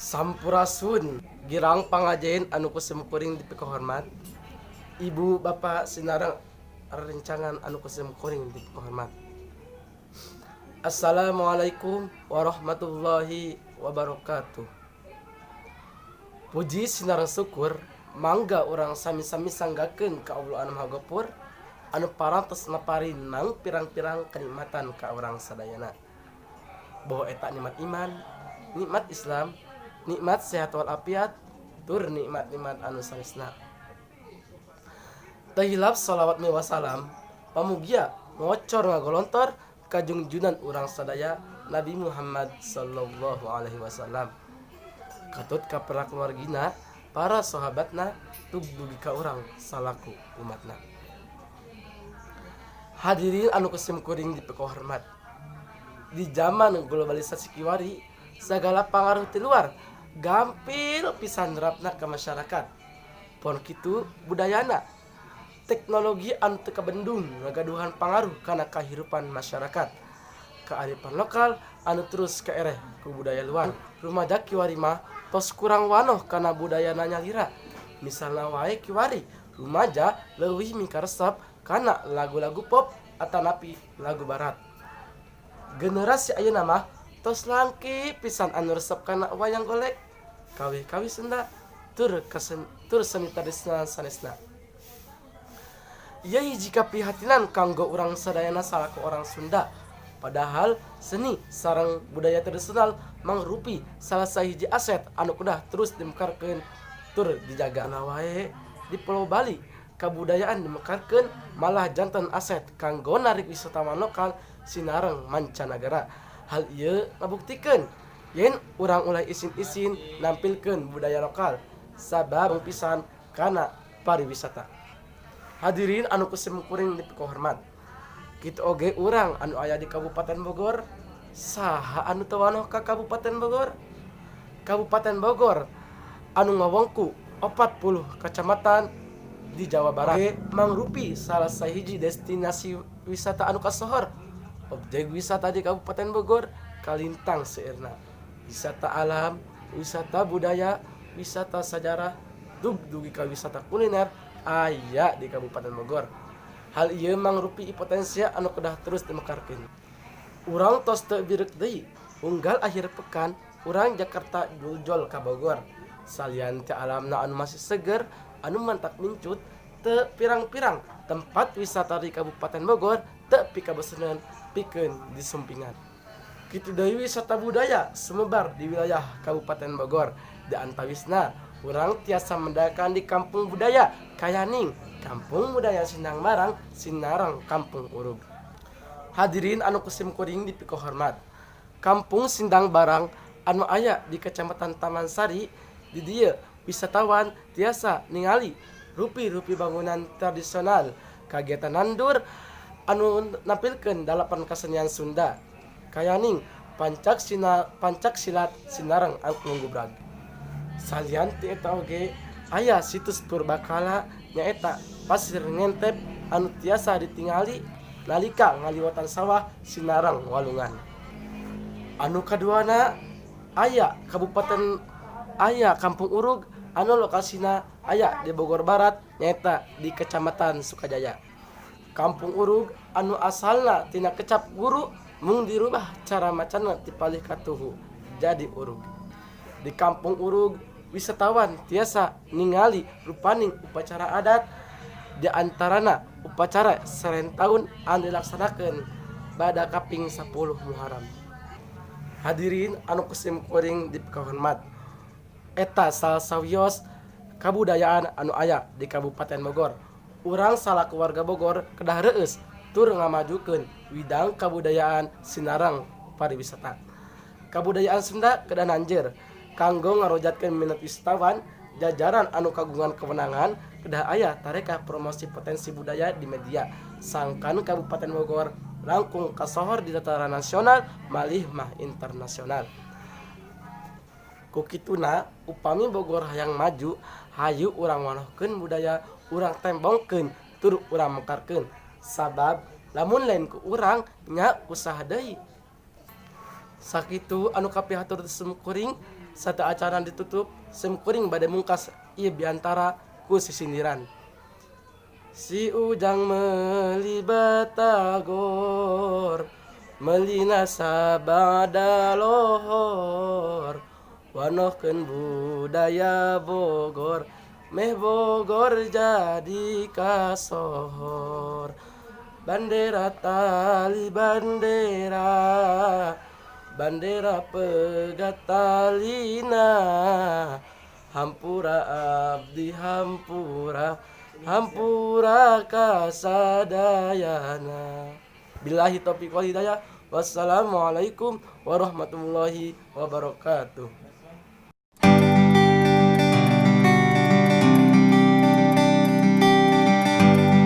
Sampurasun, girang pangajen anu ku simkuring dipikahormat, Ibu Bapak sinareng rerencangan anu ku simkuring dipikahormat. Assalamualaikum warahmatullahi wabarakatuh. Puji sinareng syukur mangga urang sami-sami sanggakeun ka Allah anu Maha Gopur anu parantos naparin mangpirang-pirang kenikmatan ka urang sadayana. Boh eta nikmat iman, nikmat Islam, nikmat sehat walafiat, tur nikmat-nikmat anu sanesna. Teu hilap sholawat miwah salam pamugia ngocor ngagolontor ka junjunan urang sadaya, Nabi Muhammad sallallahu alaihi wasallam, katut ka para keluargina, para sahabatna, tug dugi ka urang salaku umatna. Hadirin anu ku simkuring dipikahormat, di zaman globalisasi kiwari segala pangaruh ti luar gampil pisan nerapna ke masyarakat, pon kitu budayana. Teknologi anu teu kabendung ngagaduhan pangaruh kana kahirupan masyarakat. Kearifan lokal anu terus kaereh ku budaya luar. Rumaja kiwari mah tos kurang wanoh kana budayana nyalira. Misalna wae, kiwari rumaja leuwih mikaresep kana lagu-lagu pop atanapi lagu barat. Generasi ayeuna mah tos langki pisan anu resep kana wayang golek, kawih-kawih Sunda, tur tur seni tradisional sanesna. Ieu hiji kaprihatinan kanggo urang sadayana salaku orang Sunda. Padahal seni sareng budaya tradisional mangrupi salah sahiji aset anu kedah terus dimekarkeun tur dijaga. Na wae di Pulau Bali kabudayaan dimekarkeun malah janten aset kanggo narik wisatawan lokal sinareng mancanagara. Hal ieu ngabuktikeun yen urang ulah isin-isin nampilkeun budaya lokal, sabab pisan kana pariwisata. Hadirin anu ku simkuring dipikahormat, kitu oge urang anu aya di Kabupaten Bogor. Saha anu teu wanoh ka Kabupaten Bogor? Kabupaten Bogor anu ngawengku 40 kacamatan di Jawa Barat oge mangrupi salah sahiji destinasi wisata anu kasohor. Objek wisata di Kabupaten Bogor kalintang seueurna, wisata alam, wisata budaya, wisata sajarah, dugi ka wisata kuliner aya di Kabupaten Bogor. Hal ieu mangrupi potensi anu kedah terus dimekarkeun. Urang tos teu bireuk deui, unggal akhir pekan urang Jakarta juljol ka Bogor. Salian ti alamna anu masih seger anu mantak mincut, teu pirang-pirang tempat wisata di Kabupaten Bogor teu pikaboseneun pikeun disumpingan. Kitu deui wisata budaya sumebar di wilayah Kabupaten Bogor. Di antawisna urang tiasa mendakan di Kampung Budaya Kayaning, Kampung Budaya Sindang Barang sinareng Kampung Urug. Hadirin anu ku simkuring dipikahormat, Kampung Sindang Barang anu aya di Kecamatan Taman Sari. Di dieu wisatawan tiasa ningali rupi-rupi bangunan tradisional, kagiatan nandur anu nampilkeun dalapan kasenian Sunda, kayaning pencak sina, pencak silat sinareng angklung gubrag. Salian ti eta oge aya situs purbakala, nyaeta Pasir Ngentep anu tiasa ditingali nalika ngaliwatan sawah sinareng walungan. Anu kaduana aya Kabupaten, aya Kampung Urug anu lokasina aya di Bogor Barat, nyaeta di Kecamatan Sukajaya. Kampung Urug anu asalna tina kecap guru, mung dirubah cara macana ti palih ka tuhu jadi urug. Di Kampung Urug wisatawan tiasa ningali rupaning upacara adat, di antarana upacara seren taun anu dilaksanakeun pada kaping 10 Muharram. Hadirin anu ku simkuring dipikahormat, eta salah sawios kabudayaan anu aya di Kabupaten Bogor. Urang salaku warga Bogor kedah reueus tur ngamajukeun widang kabudayaan sinareng pariwisata. Kabudayaan Sunda kedah nanjeur kanggo ngarojatkeun minat wisatawan. Jajaran anu kagungan kewenangan kedah aya tareka promosi potensi budaya di media, sangkan Kabupaten Bogor langkung kasohor di tataran nasional malih mah internasional. Ku kituna, upami Bogor hayang maju, hayu urang wanohkeun budaya urang, tembongkeun tur urang mekarkeun, sabab lamun lain ku urang nya ku saha deui? Sakitu anu kapihatur kuring. Sateuacanna ditutup, sim kuring bade mungkas ieu biantara ku sisindiran. Si Ujang meuli batagor, meulina sabada lohor, wanohkeun budaya Bogor, meh Bogor jadi kasohor. Bandera tali bandera, bandera pegat talina, hampura abdi hampura, hampura kasadayana. Billahi taufiq wal hidayah. Wassalamualaikum warahmatullahi wabarakatuh.